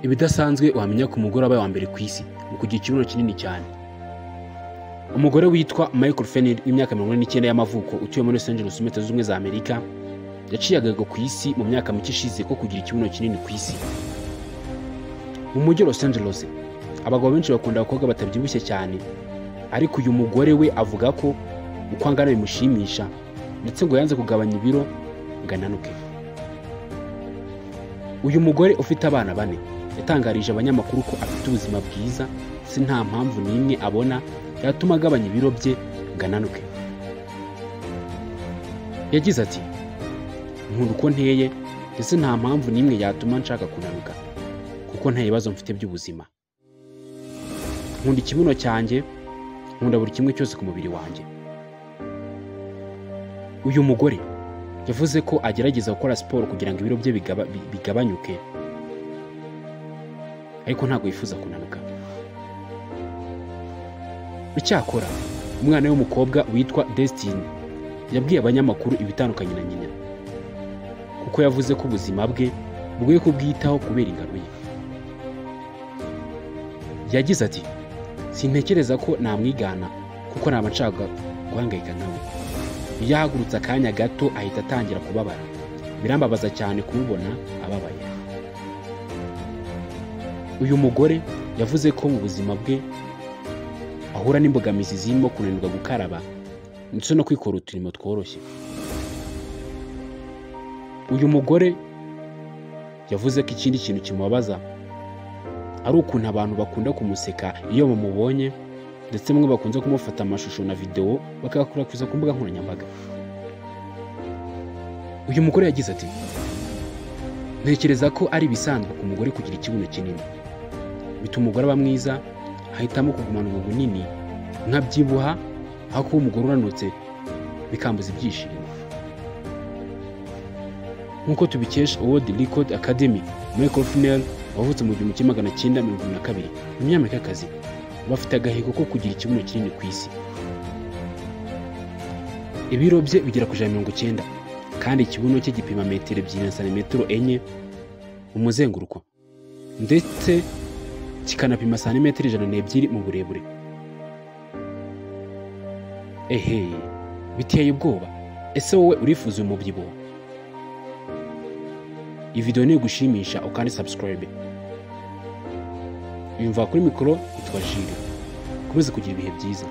Ibidasanzwe wamenya ku mugore wabaye wa mbere ku isi mu kugira ikibuno kinini cyane. Umugore witwa Michael Fennell w'imyaka 49 y'amavuko utuye muri Los Angeles mu Leta Zunze Ubumwe za Amerika yaciye agahigo ku isi mu myaka mike ishize ko kugira ikibuno kinini ku isi. Mu mujyi wa Los Angeles abagabo benshi bakunda abakobwa batabyibushye cyane, ariko uyu mugore we avuga ko uko angana bimushimisha, ndetse ngo yanze kugabanya ibiro ngo ananuke. Uyu mugore ufite abana 4 yatangarije abanyamakuru ko afite ubuzima bwiza, si nta mpamvu n'imwe abona yatuma agabanya ibiro bye ngo ananuke. Yagize ati: "Nkunda uko nteye, ndetse nta mpamvu n'imwe yatuma nshaka kunanuka, kuko nta bibazo mfite by'ubuzima. Nkunda ikibuno cyanjye, nkunda buri kimwe cyose ku mubiri wanjye." Uyu mugore yavuze ko agerageza gukora siporo kugira ngo ibiro bye bigabanyuke, ariko ntabwo yifuza kunanuka. Icyakora umwana w'umukobwa witwa Destiny yabwiye abanyamakuru ibitandukanye na nyina, kuko yavuze ko ubuzima bwe bugoye kubwitaho kubera ingano ye. Yagize ati: "Sintekereza ko namwigana kuko naba nshaka guhangayika nkawe. Iyo ahagurutse akanya gato ahita atangira kubabara, birambabaza cyane kumubona ababaye." Uyu mugore yavuze ko mu buzima bwe ahura n'imbogamizi zirimo kunanirwa gukaraba ndetse no kwikora uturimo tworoshye. Uyu mugore yavuze ko ikindi kintu kimubabaza ari ukuntu abantu bakunda kumuseka iyo bamubonye, ndetse bamwe bakunze kumufata amashusho na videwo bakayakwirakwiza ku mbuga nkoranyambaga. Uyu mugore yagize ati: "Ntekereza ko ari ibisanzwe ku mugore kugira ikibuno kinini, bituma umugore aba mwiza, ahitamo kugumana ubu bunini nkabyibuha aho kuba umugore unanutse bikambuza ibyishimo." Nk'uko tubikesha World Record Academy, Michael Fennell wavutse mu 1972, umunyamerikakazi bafite agahigo ko kugira ikibuno kinini ku isi. Ibiro bye bigera ku 190, kandi ikibuno cye gipima metero 2 na santimetero 4 mu muzenguruko, ndetse kikanapima santimetero 102 mu burebure. Ehe, biteye ubwoba. Ese wowe urifuza uyu mubyibuho? Iyi video nigushimisha ukande subscribe. Yumva kuri mikoro yitwa Jire. Komeza kugira ibihe byiza.